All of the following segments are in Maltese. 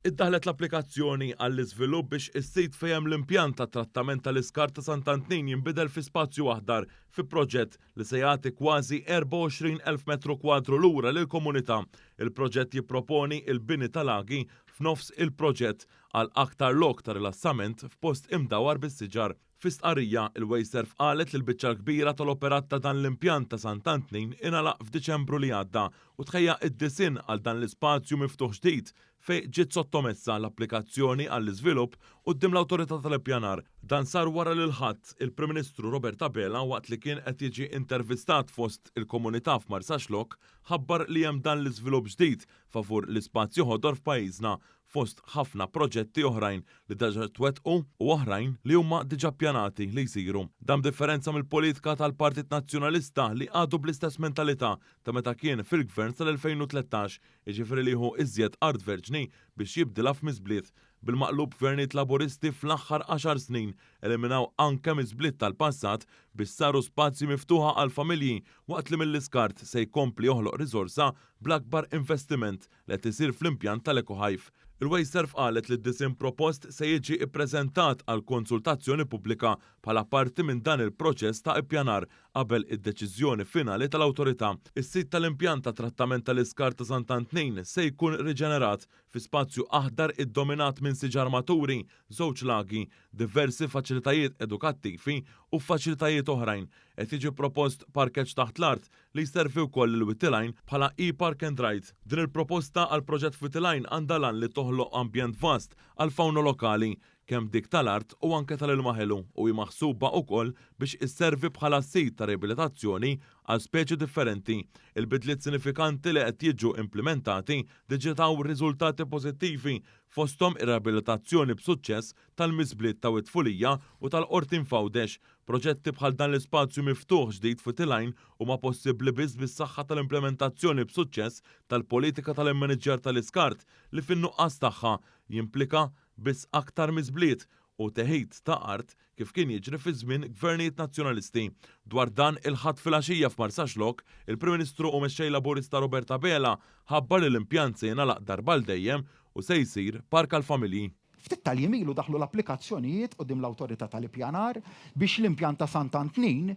Iddaħħlet l-applikazzjoni għall-iżvilupp biex is-sit fejn hemm l-impjant tat-trattament tal-iskart ta' Sant'Antnin jinbidel fi spazju aħdar fi proġett li se jagħti kważi 24,000 metru kwadru lura lill-komunità. Il-proġett jipproponi l-bini ta' lagi f'nofs il-proġett għal aktar lok ta' rilassament f'post imdawwar bis-siġar. Fi stqarrija, il-Wasteserv qalet li l-biċċa l-kbira tal-operat ta' dan l-impjant ta' Sant'Antnin ingħalaq f'Diċembru li għadda u tħejja d-disinn għal dan l-ispazju miftuħ ġdid fejn ġiet sottomessa l-applikazzjoni għall-iżvilupp quddiem l-Awtorità tal-Ippjanar. Dan sar wara li l-Ħadd, il-Prim Ministru Robert Abela waqt li kien qed jiġi intervistat fost il-komunità f'Marsaxlokk ħabbar li hemm dan l-iżvilupp ġdid favur l-ispazju ħodor f'pajjiżna fost ħafna proġetti oħrajn li diġà twettqu u oħrajn li huma diġà ppjanati li jsiru. Dan b'differenza mill-politika tal-Partit Nazzjonalista li għadu bl-istess mentalità ta' meta kien fil-Gvern sal-2013, jiġifieri li jieħu iżjed art verġni biex jibdilha f'miżbliet. Bil-maqlub gvernijiet Laburisti fl-aħħar għaxar snin eliminaw anke miżbliet tal-passat biex saru spazji miftuħa għall-familji waqt li mill-iskart se jkompli joħloq riżorsa bl-akbar investiment li qed isir fl-impjant tal-EcoHive. Il-Wasteserv qalet li d-disinn propost se jiġi ppreżentat għal konsultazzjoni pubblika bħala parti minn dan il-proċess ta' ippjanar qabel id-deċiżjoni finali tal-awtorità. Is-sit tal-impjant ta' trattament tal-iskart ta' Sant'Antnin se jkun riġenerat fi spazju aħdar iddominat minn siġar maturi, żewġ lagi, diversi faċilitajiet edukattivi u faċilitajiet oħrajn. Qed jiġi propost parkeġġ taħt l-art li jservi wkoll lil Wied il-Għajn bħala e-Park and Ride. Din il-proposta għal proġett f'Wied il-Għajn għandha l-għan li toħloq ambjent vast għall-fawna lokali, kemm dik tal-art u anke tal-ilma ħelu u hi maħsuba ukoll biex isservi bħala sit ta' riabilitazzjoni għal speċi differenti. Il-bidliet sinifikanti li qed jiġu implimentati diġà taw riżultati pożittivi fosthom ir-riabilitazzjoni b'suċċess tal-miżbliet ta' Wied Fulija u tal-Qortin f'Għawdex. Proġetti bħal dan l-ispazju miftuħ ġdid f'Wied il-Għajn huma possibbli biss bis-saħħa tal-implementazzjoni b'suċċess tal-politika tal-immaniġġjar tal-iskart li fin-nuqqas tagħha jimplika biss aktar miżbliet u teħid ta' art kif kien jiġri fi żmien gvernijiet Nazzjonalisti. Dwar dan, il-Ħadd filgħaxija f'Marsaxlokk, il-Prim Ministru u Mexxej Laburista Robert Abela ħabbar li l-impjant se jingħalaq darba għal dejjem u se jsir park għall-familji. Ftit tal-jiem ilu daħlu l-applikazzjonijiet quddiem l-Awtorità tal-Ippjanar biex l-impjant ta' Sant'Antnin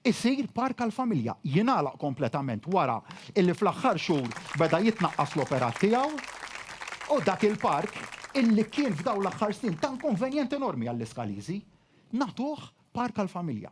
isir park għall-familja, jingħalaq kompletament wara illi fl-aħħar xhur beda jitnaqqas l-operat tiegħu u dak il-park illi kien f'dawn l-aħħar snin ta' inkonvenjent enormi għall-Iskaliżi, nagħtuh park għall-familja.